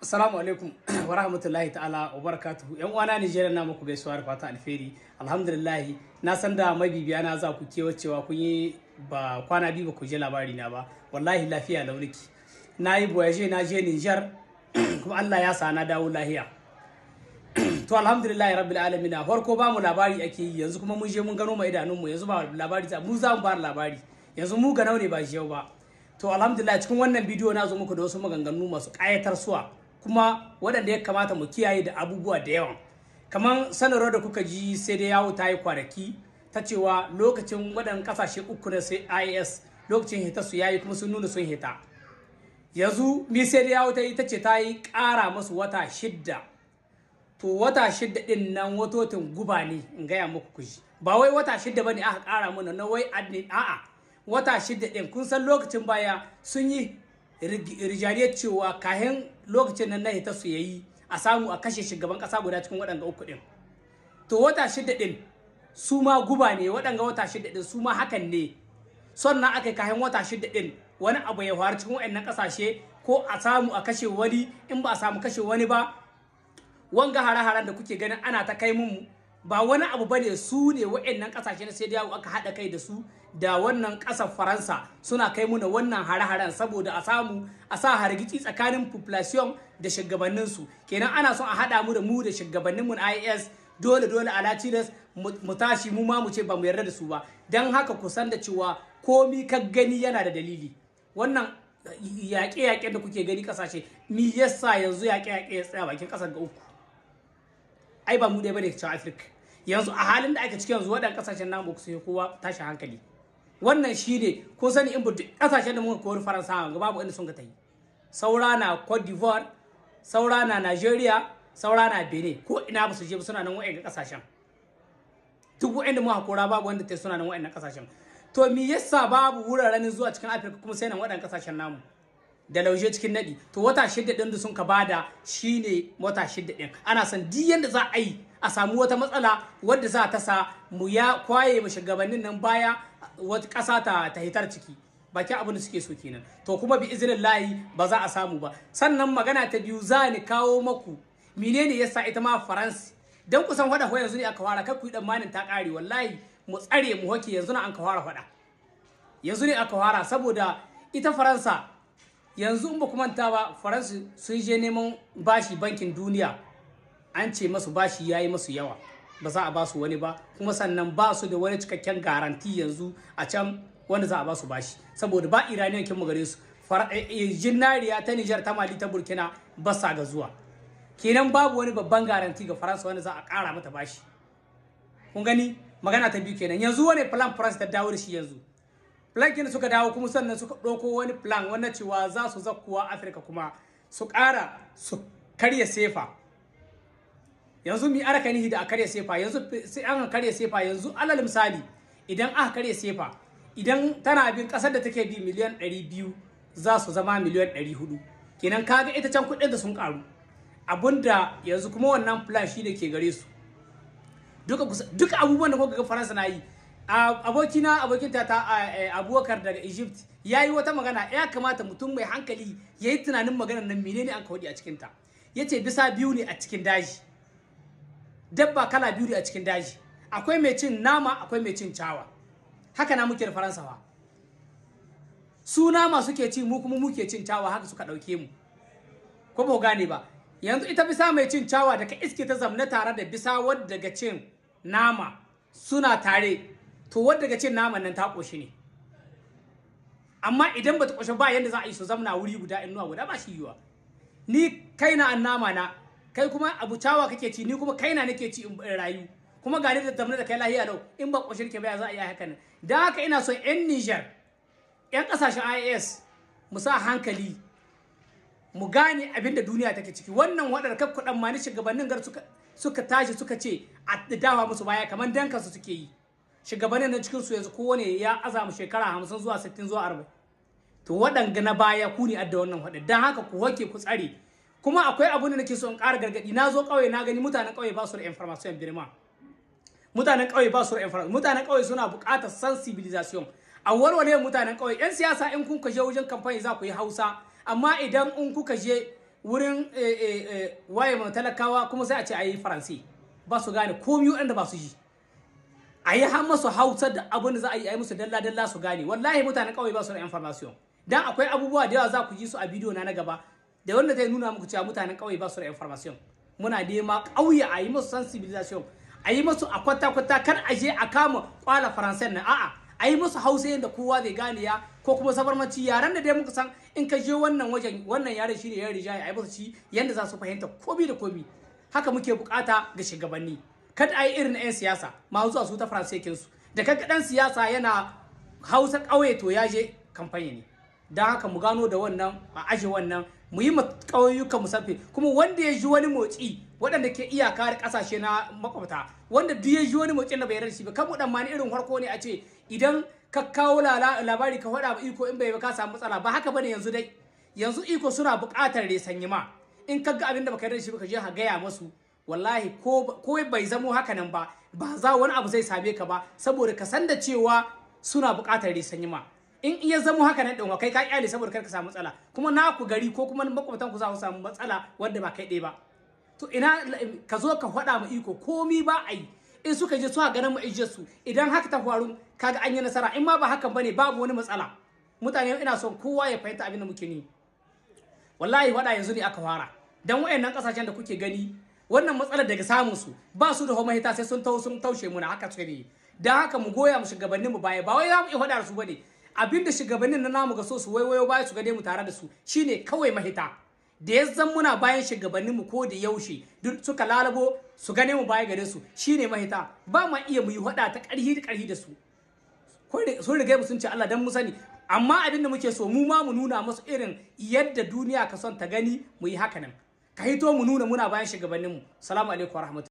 Assalamu alaikum wa rahmatullahi ta'ala wa barakatuhu. Yan uwana Nigeria, na muku gaisuwa da fatan alheri. Alhamdulillah, na san da mabibiya na za ku kewa cewa kun yi ba kwana biyu ba ku je labari na ba. Wallahi lafiya launiki. Na yi voyage, na je Niger, kuma Allah ya sa na dawo lahiya. To, alhamdulillah rabbil alamin. Farko ba mu labari ake yi, yanzu kuma mun je mun gano ma idanunmu, yanzu ba labari, mu za mu ba labari. Yanzu mu ganau ne ba yau ba. To, alhamdulillah, cikin wannan bidiyo na zo muku da wasu maganganu masu ƙayatar suwa, kuma waɗanda ya kamata mu kiyaye da abubuwa da yawa, kamar sanarwar da kuka ji sai dai yawo ta yi kwanaki ta cewa lokacin waɗannan ƙasashe uku na sai AES lokacin hita su yayi, kuma sun nuna sun hita. Yanzu mi sai dai yawo ta yi ta ce ta yi ƙara masu wata 6. To, wata 6 ɗin nan watotin guba ne, in gaya muku kuji. Ba wai wata 6 ba ne aka ƙara mana na wai admin, a'a. Wata 6 ɗin, kun san lokacin baya sun yi rijariyar cewa kahin lokacin nan na hita su yayi a samu a kashe shugaban kasa guda cikin waɗanga uku ɗin. To, wata 6 ɗin su ma guba ne. Waɗanga wata 6 ɗin su ma hakan ne. Sannan aka yi kahin wata 6 ɗin wani abu ya faru cikin waɗannan ƙasashe, ko a samu a kashe wani. In ba a samu kashe wani ba, wanga hare-haren da kuke ganin ana ta kai mu ba wani abu bane, su ne waɗannan ƙasashe na sai da aka haɗa kai da su da wannan ƙasar Faransa suna kai muna wannan hare-haren saboda a samu a sa hargitsi tsakanin population da shugabanninsu. Kenan ana son a haɗa mu da mu da shugabanninmu na AES, dole dole a tilas mu tashi mu ma mu ce ba mu yarda da su ba. Don haka ku san da cewa komi ka gani yana da dalili. Wannan yaƙe-yaƙen da kuke gani ƙasashe, mi yasa yanzu yaƙe-yaƙe ya tsaya bakin ƙasar ga uku? Ai ba mu ɗaya bane cikin Afirka. Yanzu a halin da ake ciki yanzu, waɗannan ƙasashen namu su kowa tashi hankali. Wannan shine ko sani in duk ƙasashen da muka kori Faransa ga babu inda sun ka tayi. Saura na Cote d'Ivoire, saura na Nigeria, saura na Benin. Ko ina ba su je ba, suna nan wa'yan ƙasashen. Duk wa'anda muka kora babu wanda ta, suna nan wa'annan ƙasashen. To, me yasa babu wuraren zuwa cikin Afirka kuma sai nan waɗannan ƙasashen namu da lauje cikin naɗi? To, wata 6 ɗin da sun ka bada shine wata 6 ɗin ana son duk yanda za a yi a samu wata matsala wadda za ta sa mu ya kwaye mu shugabannin nan baya, wata ƙasa ta hitar ciki. Bakin abin da suke so kenan. To, kuma bi izinin layi ba za a samu ba. Sannan magana ta biyu, za ni kawo maku menene yasa ita ma Faransa, dan kusan faɗa ko yanzu ne aka fara. Kar ku yi tsammanin ta ƙare. Wallahi mu tsare mu hoke, yanzu na an ka fara faɗa, yanzu ne aka fara. Saboda ita Faransa yanzu, in ba ku manta ba, Faransa sun je neman bashi Bankin Duniya, an ce masu bashi ya yi masu yawa, ba za a ba su wani ba. Kuma sannan ba su da wani cikakken garanti yanzu a can wanda za a ba su bashi, saboda ba uranium kin mu gare su. Zinariya ta Nijar, ta Mali, ta Burkina ba sa ga zuwa. Kenan babu wani babban garanti ga Faransa wanda za a kara mata bashi. Kun gani, magana ta biyu kenan. Yanzu wani plan Faransa ta dawo da shi yanzu, plan kin suka dawo, kuma sannan suka ɗauko wani plan wannan cewa za su zakkuwa Afirka kuma su ƙara su karya sefa. Yanzu mi araka nihi da a karya sefa? Yanzu sai an karya sefa. Yanzu alal misali, idan aka karya sefa, idan tana bin kasar da take bi miliyan 200, za su zama miliyan 400. Kenan kaga ita can kuɗin da sun karu. Abunda yanzu kuma wannan plan shi ne ke gare su duka, duka abubuwan da kuka ga Faransa na yi. Abokina, abokin ta Abubakar daga Egypt ya yi wata magana, ya kamata mutum mai hankali ya yi tunanin maganar nan, menene an kawai a cikinta. Ya ce bisa biyu ne a cikin daji, dabba kala biyu ne a cikin daji: akwai mai cin nama, akwai mai cin cawa. Haka na muke da Faransawa, su nama suke ci, mu kuma muke cin cawa. Haka suka ɗauke mu, ko ba gane ba? Yanzu ita bisa mai cin cawa da ka iske ta zamna tare da bisa wadda ga cin nama suna tare, to wadda ga cin naman nan ta ƙoshi ne. Amma idan ba ta ƙoshi ba, yanda za a yi su zamna wuri guda, inuwa guda, ba shi yiwa. Ni kaina an nama na, kai kuma abu cawa kake ci, ni kuma kaina nake ci in rayu, kuma gani da zamna da kai lahiya lau. In ba ƙoshin ke ba, za a yi haka nan? Don haka ina son 'yan Niger, 'yan ƙasashen AES, mu sa hankali mu gane abin da duniya take ciki. Wannan waɗanda kakkuɗan ma ni shugabannin gar suka tashi suka ce a dawa musu baya, kamar danka su suke yi. Shugabannin nan cikin su yanzu kowane ya azama shekara 50 zuwa 60 zuwa 40. To, waɗanga na baya ku ne adda wannan waɗanda. Don haka ku hoke ku tsare. Kuma akwai abun da nake so in ƙara gargaɗi. Na zo ƙauye na gani mutanen ƙauye ba su da information birma. Mutanen ƙauye ba su da information. Mutanen ƙauye suna buƙatar sensibilisation, a warware mutanen ƙauye. Yan siyasa, in kun je wajen kamfani za ku yi Hausa, amma idan in kuka je wurin waye ma talakawa, kuma sai a ce a yi Faransi, ba su gane komi waɗanda ba su ji. A yi har masu Hausa da abin da za a yi, a yi musu dalla dalla su gane. Wallahi mutanen ƙauye ba su da information. Dan akwai abubuwa da yawa za ku ji su a bidiyo na na gaba da wanda zai nuna muku cewa mutanen ƙauye ba su da information. Muna nema ƙauye a yi musu sensibilisation, a yi musu a kwata kwata, kar a je a kama kwala Faransan nan, a'a, a yi musu Hausa yadda kowa zai gane ya, ko kuma Zabarmanci, yaren da dai muka san in ka je wannan wajen wannan yaren shine yaren rijaya, a yi musu shi yadda za su fahimta komi da komi. Haka muke bukata ga shugabanni. Kada a yi irin 'yan siyasa masu zuwa su ta Faransa su da kaga dan siyasa yana Hausa ƙauye, to ya je kamfani ne. Don haka mu gano da wannan, a aje wannan, mu yi ƙauyukan mu safe. Kuma wanda ya ji wani motsi, waɗanda ke iyaka da ƙasashe na makwabta, wanda duk ya ji wani motsin da bai yarda shi ba, kan mu dan mani irin farko ne a ce idan ka kawo labari ka faɗa ba iko, in bai ba ka samu matsala. Ba haka bane. Yanzu dai yanzu iko suna buƙatar resan ma in ka ga abin da baka yarda shi ba, ka je ka gaya masu. Wallahi ko bai zamo haka nan ba, ba za wani abu zai same ka ba, saboda ka san da cewa suna buƙatar resan ma. In iya zamo haka nan ɗin, kai ka kyale saboda kar ka samu matsala, kuma naku gari ko kuma makwabtan ku za su samu matsala wanda ba kai ɗaya ba. To ina ka zo ka faɗa mu iko komi ba a yi, in suka je suna ganin mu su, idan haka ta faru kaga an yi nasara. In ma ba hakan bane, babu wani matsala. Mutane, ina son kowa ya fahimta abin da muke ni. Wallahi faɗa yanzu ne aka fara. Dan wayannan kasashen da kuke gani, wannan matsalar daga samun su ba su da mahita sai sun tau sun taushe muna, haka suke ne. Dan haka mu goya mu shugabannin mu baya. Ba wai za mu iya faɗa da su bane. Abinda shugabannin na namu ga so su waiwayo baya su ga dai mu tare da su shine kawai mahita. Da ya zan muna bayan shugabannin mu ko da yaushe, duk suka lalabo su gane mu baya gare su, shine mahita. Ba ma iya mu yi faɗa ta ƙarhi da ƙarhi da su, sun riga mu sun ce Allah dan mu sani. Amma abin da muke so mu ma mu nuna musu irin yadda duniya ka son ta gani, mu yi haka nan, ka hito mu nuna muna bayan shugabanninmu. Salamu alaikum warahmatullahi.